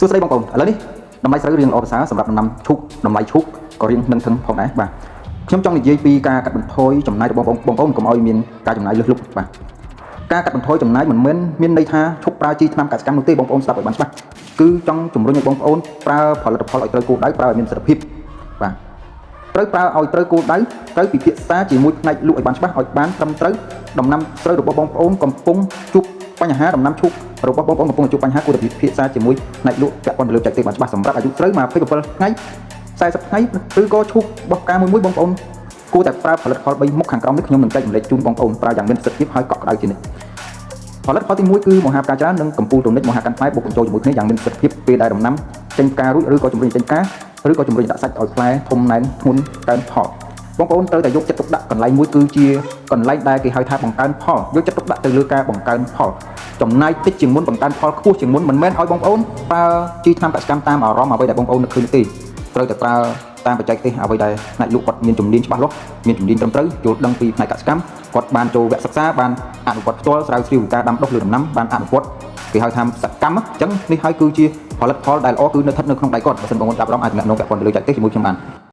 ួស្តីបងប្អូនឥឡូវនេះតម្លៃស្រូវរៀងល្អប្រសើរសម្រាប់ដំណាំឈូកតម្លៃឈូកក៏រៀងនឹងធឹងផងដែរបាទខ្ញុំចង់និយាយពីការកាត់បន្ថយចំណាយរបស់បងប្អូនកុំឲ្យមានការចំណាយលើសលប់បាទការកាត់បន្ថយចំណាយមិនមែនមានន័យថាឈប់ប្រើជីថ្នាំកសិកម្មនោះទេបងប្អូនស្ដាប់ឲ្យបានច្បាស់គឺចង់ជំរុញឲ្យបងប្អូនប្រើផលិតផលឲ្យត្រូវគោលដៅប្រើឲ្យមានប្រសិទ្ធភាពបាទត្រូវប្រើឲ្យត្រូវគោលដៅត្រូវពិភាក្សាជាមួយផ្នែកលក់ឲ្យបានច្បាស់ឲ្យបានត្រឹមត្រូវដំណាំស្រូវរបស់បងប្អូនកំពុងជួបបញ្ហាដំណាំឈូករបស់បងប្អូនកំពុងជួបបញ្ហាគួរតែពិភាក្សាជាមួយផ្នែកលក់ពាក់ព័ន្ធទៅលើបច្ចេកទេសបានច្បាស់សម្រាប់អាយុស្រូវ27ថ្ងៃ40ថ្ងៃឬក៏ឈូករបស់ផ្កាមួយមួយបងប្អូនគួរតែប្រើផលិតផល3មុខខាងក្រោមនេះខ្ញុំនឹងចែករំលែកជូនបងប្អូនប្រើយ៉ាងមានប្រសិទ្ធភាពហើយកក់ក្ដៅជានិច្ចផលិតផលទី1គឺមហាផ្កាច្រើននិងកំពូលតូនិចមហាកាន់ផ្លែបុកបញ្ចូលជាមួយគ្នាយ៉ាងមានប្រសិទ្ធភាពពេលដែលដំណាំចេញផ្ការួចឬក៏ជំរុញចេញផ្កាឬក៏ជំរុញដាក់សាច់ឲ្យផ្លែធំណែនធ្ងន់កើនផលបងប្អូនត្រូវតែយកចិត្តទុកដាក់កន្លែងមួយគឺជាកន្លែងដែលគេហៅថាបង្កើនផលយកចិត្តទុកដាក់ទៅលើការបង្កើនផលចំណាយតិចជាងមុនបង្កើនផលខ្ពស់ជាងមុនមិនមែនឲ្យបងប្អូនប្រើជីថ្នាំកសិកម្មតាមអារម្មណ៍អ្វីដែលបងប្អូននឹកឃើញនោះទេត្រូវតែប្រើតាមបច្ចេកទេសអ្វីដែលផ្នែកលក់គាត់មានជំនាញច្បាស់លាស់មានជំនាញត្រឹមត្រូវយល់ដឹងពីផ្នែកកសិកម្មគាត់បានចូលវគ្គសិក្សាបានអនុវត្តផ្ទាល់ស្រាវជ្រាវការដាំដុះលើដំណាំបានអនុវត្តគេហៅថាសកម្មអញ្ចឹងនេះហើយគឺជាផលិតផលដែលល្អគឺនៅស្ថិតនៅក្នុងដៃគាត់បើសិនបងប្អូនចាប់អារម្មណ៍អាចទំនាក់ទំនងពាក់ព័ន្ធទៅលើបច្ចេកទេសជាមួយខ្ញុំបាន។